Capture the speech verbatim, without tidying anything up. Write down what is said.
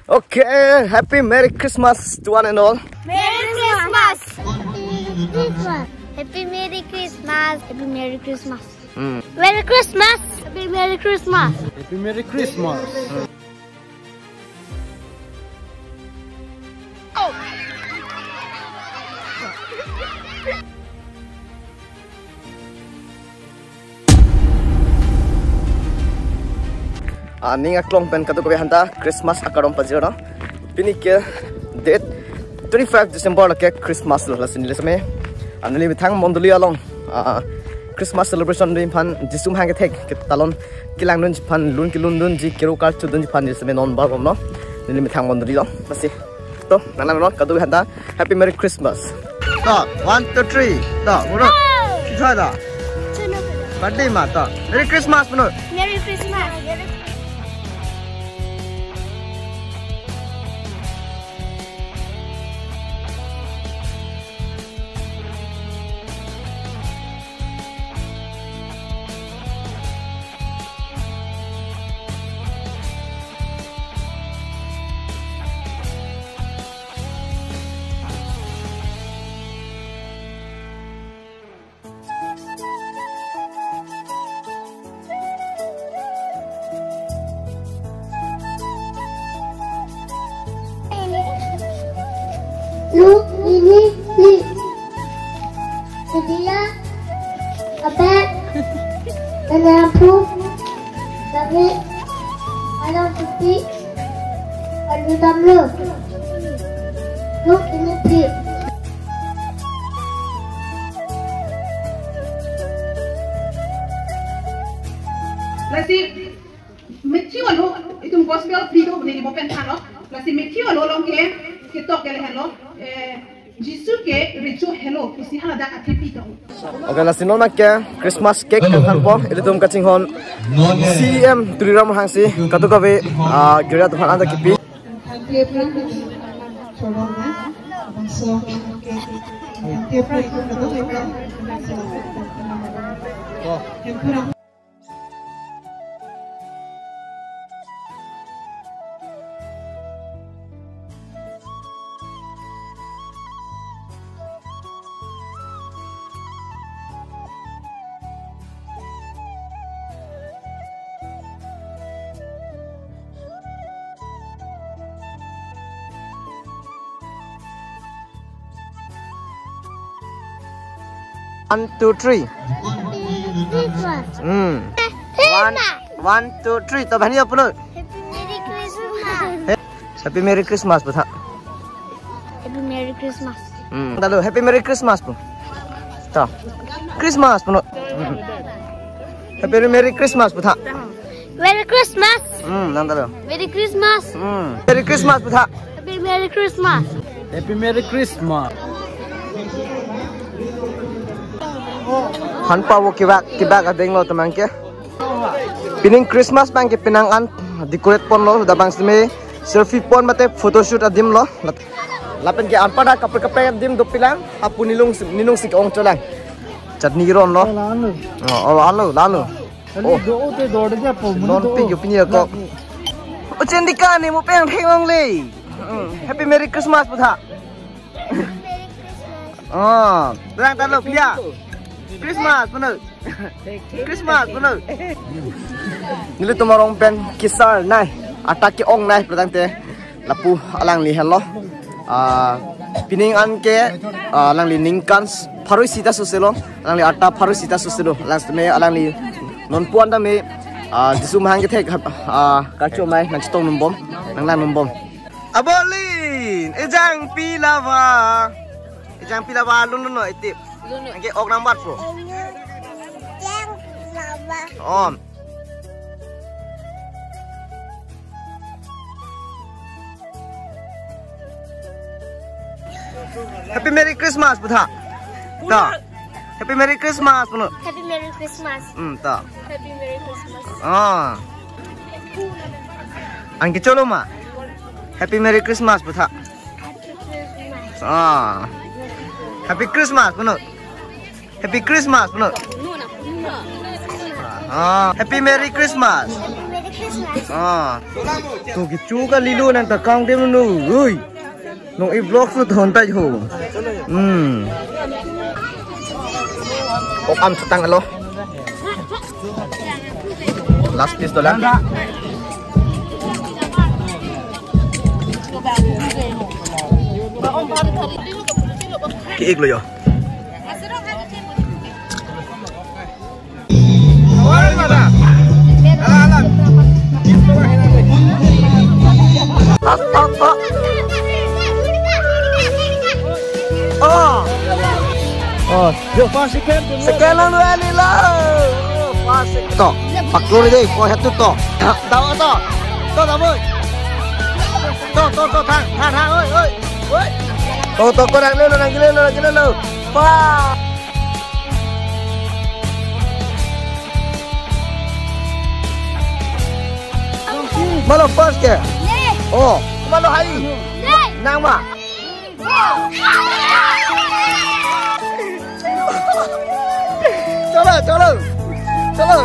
Okay, happy Merry Christmas to one and all. Merry Christmas. Happy Merry Christmas. Happy Merry Christmas. Happy Merry Christmas. Hmm. Merry Christmas. Happy Merry Christmas. Happy Merry Christmas. Aning aklong pen kadokave aphanta Christmas akardom pajirlo. Pini ke date twenty-five December lo ke Christmas lo, lasi neli seme, ah, neli methang mondoli along, ah, Christmas celebration dun aphan, Jisu amahang kethek ketalon kelangdunji aphan, lun kelundunji, kero karchudunji aphan neli seme non bar bomlo. Neli methang mondoli lo. Lasi to, nanglang non kadokave aphanta Happy Merry Christmas. To, one, two, three. To, muro. Hey! Joy da. Birthday ma, to. Merry Christmas, muro. Merry Christmas. Lu ini li. Sedia. Abek. Kenampu. Kami. Alam putih. Anu tamlu. Lu ini li. Lasi, Matthew along, itum gospel pli do, neli bopen thanlo. Lasi Matthew along ke, ketok ke lahenlo, eh, Jisu ke recho helo, isi haladak athepi tong. Okay, lasi non ke Christmas cake kan thanpo, ilitum kachinghon C E M Tuliram Ronghang si, kadokave, ah, girja atum aphan anta kipi. One, two, three. Christmas. Hmm. One, one, two, three. To bhani apno. Happy Merry Christmas. Happy Merry Christmas, puthot. Happy Merry Christmas. Hmm. Talo, Happy Merry Christmas, pu. To. Christmas, puno. Hmm. Happy Merry Christmas, puthot. Merry Christmas. Hmm, nang talo. Merry Christmas. Hmm. Merry Christmas, puthot. Happy Merry Christmas. Happy Merry Christmas. Han pa wo kibak, kibak adeng lo teman ke. Pining Christmas abang ke penang an decorate ponlo, labang seme selfie pon mate photoshoot adim lo. Lapen ke anparta kaprek kaprek adim dopilang, apu nilung, nilung si ke-ong cholang. Chutney ron lo. Oh, la-an lo. Oh, la-an lo, la-an lo. Oh. Do te dor de po, non do. Pin yo pin yo ko. O chendi ka ni mo pen thek long le. Hmm. Happy Merry Christmas, puthot. Oh, bilang talo pia. Christmas, puno. Christmas, puno. Nelitum arong pen kesar nai, atta ke-ongnei pratangte. Lapu alangli henlo. Ah, pining an ke, ah, alangli ningkan pharo isi ta soselo. Alangli atta pharo isi ta soselo. Alang seme alangli non puan tame, ah, Jisu amahang kethek, ah, karcho amei nangchetong nonbom, nanglang nonbom. Abolin, ejang pi lava. Ejang pi lava, lun lun no, itip. Lun lun. Anke ok nangbatpo. Ejang pi lava. Om. Happy Merry Christmas, puthot. To. Happy Merry Christmas, puno. Happy Merry Christmas. Hmm, to. Happy Merry Christmas. Ah. Anke cholo ma. Happy Merry Christmas, puthot. Happy Christmas. Ah. Happy Christmas, puno. Happy Christmas, puno. Ah, Happy Merry Christmas. Merry Christmas. Ah, to kecho kalilo nang ta kangdem nu. Ui. Nong i vlog su thon ta ho. Hmm. Kok am chetang lo. Last piece dolang. Ki ik lo yo. Oh. Oh, yo. First, second, second lang dua ni lo. First, second. To, paklur deh, ko satu to. Tahu to. To, tahu. To, to, to, thang, thang, thang, oi, oi, oi. To, to, ko nang lo, nang gilo, nang gilo lo. Pa. Malo first ke? Ne. Oh, malo hai? Ne. Nang ma? Chalo, chalo. Chalo.